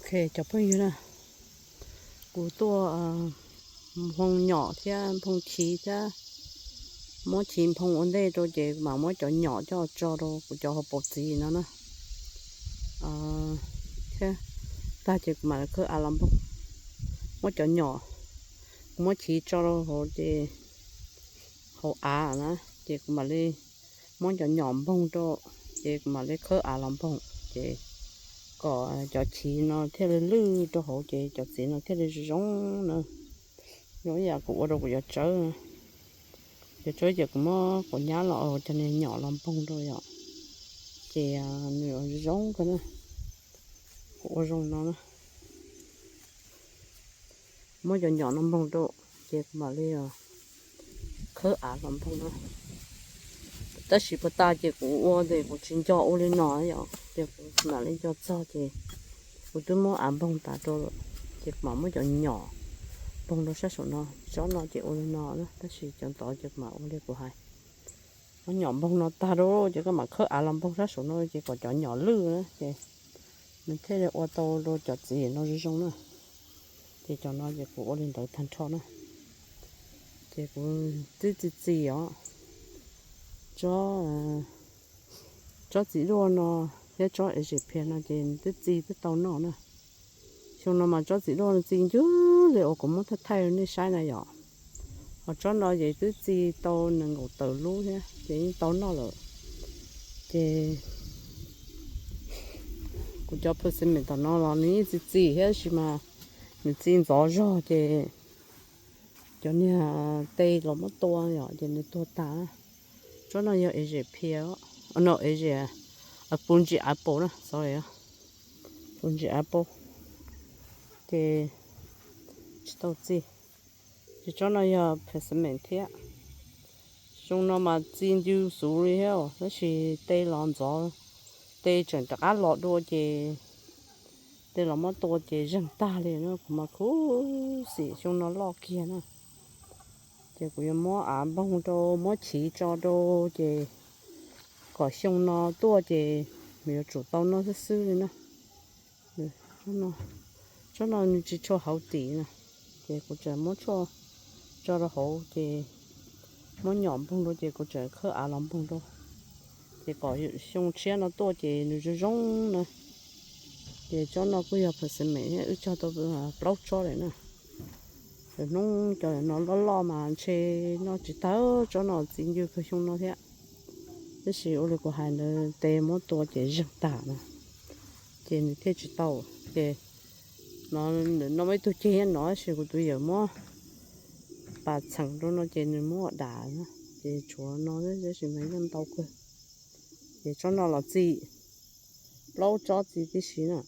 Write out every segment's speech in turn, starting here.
Ok, cov phooj ywg na, kuv tuaj nphoo nyom thiab nphoo chiv thiab, muab chiv nphoo ua ntej rau ces mam muab cov nyom coj tso rau kuv cov hauv paus txiv no na. Thiab tag ces kuv mam li khawb av los nphoo. Muab cov nyom, kuv muab chiv tso rau hauv ces, hauv av na, ces kuv mam li muab cov nyom nphoo rau, ces kuv mam li khawb av los nphoo, ces kom cov chiv no thiaj li lwj rau hauv ces cov txiv no thiaj li zoo zoo na. Zoo ib yam kuv ua rau kuv cov tsawb. Cov tsawb ces kuv muab quav nyab los, cov niag nyom los nphoo rau yom, ces nws zoo kawg na. Kuv ua zoo no na. Muab cov nyom no nphoo rau, ces kuv mam li khawb av los nphoo na. Tab sis puag ta ces kuv ua ces kuv tsis nco ua li no yom, ces kuv mam li nco txog ces kuv twb muab av nphoo tas rau lawm, ces kuv mam muab cov nyom nphoo rau sab saum no. Tsob no ces ua li no na, tab sis cov ntawd ces kuv mam ua li kuv hais. Muab nyom nphoo no tag rau ces koj mam khawb av los nphoo sab saum no ces kom cov nyom lwj na, ces nws thiaj li ua tau rau cov txiv no zoo zoo na. Ces cov no ces kuv ua li ntawd tag nrho na. Ces kuv twb txi txiv os, tsob, tsob txiv duaj no thiab tsob Asian pear no ces nws twb txi twb tau noj na. Xyoo no mas tsob txiv duaj no txi ncwg li uas kuv muab thaij thaij rau nej saib na yom. Ho tsob no ces twb txi tau nees nkaum tawm lub thiab ces yeej tau noj lawm. Ces kuv cov persimmon tom no los nws yeej txi txiv thiab tab sis mas nws txi ntxov zog ces cov niag tes los muab tua yom ces nws tuag tas. Tsob no yog Asian pear, no Asian, Fuji apple na, sorry, Fuji apple. Ces tsis tau txi. Ces tsob no yog persimmon thiab. Xyoo no mas txi ncw xuv li thiab tab sis tes los ntxov, tes tseem rov qab los dua ces tes los muab tua ces zeeg tag li na, kuv mas khuv xim xyoo no loj kiag na. Ces kuv yuav muab av npog rau, muab chiv tso rau, ces kom xyoo no tuaj ces nws yuav tsum tau noj xwb xwb li na. Tsob no nws tsis tshua hauv tim na, ces kuv tseem muab tshuaj tso rau hauv, ces muab nyom npog rau, ces kuv tseem khawb av los npog rau, ces kom xyoo tshiab no tuaj ces nws zoo zoo na. Ces tsob no kuj yog persimmon, wb cog tau plaub tsob lawm na. Lwm hnub cov no loj loj mas ntshe noj tsis tag, tsob no txi ncw kawg xyoo no thiab. Tab sis ua li kuv hais ntawd, tes muab tua ces zeeg tag na, ces nws thiaj tsis tau. Ces no, noj muaj ib tug ceg nyob no tab sis kuv tus yawm muab pas txheem rau no ces nws muab ua dam na, ces tshuav no tab sis mas yeej ntau kawg. Ces tsob no los txi, plaub tsob txi tib si na.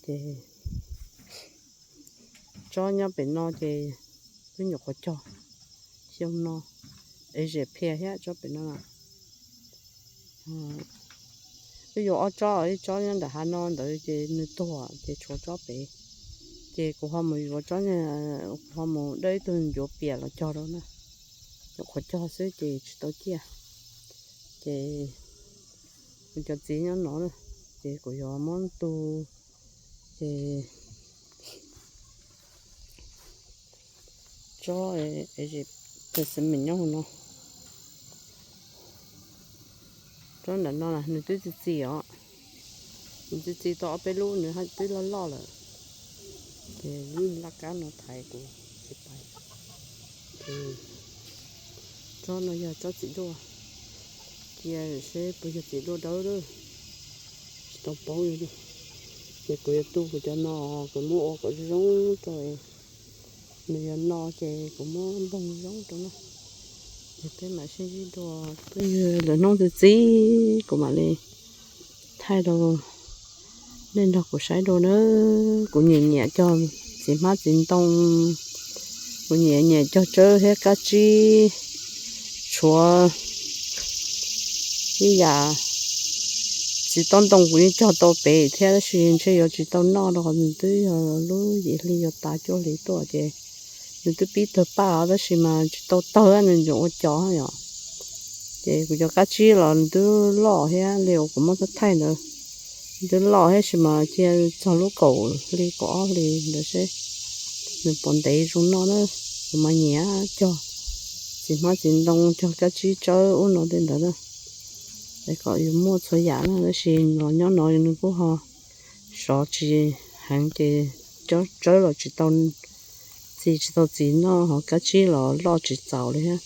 Ces tsob nyob pem no ces wb nyuam qhuav cog xyoo no, es zem phiaj thiab tsob pem no. Wb yuav ob tsob, ib tsob nyob nram hav no ntawd ces nws tuag ces tshuav tsob pem. Ces kuv ho mus yuav tsob, kuv ho mus dawb ib tug ncuav piam los cog rau na. Nyuam qhuav cog xwb ces tsis tau ciaj. Ces kuv cov txiv nyob no, ces kuv yuav muab tu, ces tsob, es persimmon nyob hauv no. Tsob ntawm no nws twb txi txiv os, nws txi txiv tau ob peb lub, nws twb loj loj lawm. Ces lub laj kab no thaiv kuv tsis pais. Ces tsob no yog tsob txiv duaj, cia seb puas yog txiv duaj dawb, tsis tau paub li. Ces kuv yuav tu kuv cov no, kuv muab ua kom zoo zoo rau nws yuav no ces kuv muab npog zoo rau na. Ces peb mam sib ntsib dua, peb lwm hnub txi txiv kuv mam li thaij rau nej nrog kuv saib dua na. Kuv nyiam nyiam cog txiv hmab txiv ntoo, kuv nyiam nyiam cog tsawb thiab kab tsib, tshuav ib yam txiv taub ntoo kuv yeej cog tau pem thiab tab sis ntshe yuav tsis tau noj rau qhov nws twb yog lub yim hli yuav tas cuaj hli tuaj ces nws twb pib tawg paj os tab sis mas tsis tau tawg, nws tseem ua cov yom. Ces kuv cov kab tsib los nws twb loj thiab li uas kuv muab thaij ntawd, Twb loj thiab sis mas cia txog lub kaum hli kaum ob hlis ntawd seb nws puas ntev zoo noj na. Kuv mas nyiam cog txiv hmab txiv ntoo, cog kab tsib tsawb ub no tej ntawd na, es kom yus muaj txhua yam na. Tab sis los nyob no nws kuj ho sov tsis heev ces tsawb los tsis tau, txi tsis tau txiv noj, ho kab tsib los loj tsis txaus li thiab.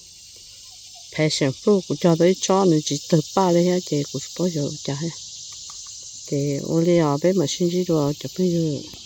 Passion fruit kuv cog tau ib tsob nws tsis tawg paj li thiab ces kuv tsis paub xyov ua cas thiab. Ces ua li os, peb mam sib ntsib dua cov phooj ywg.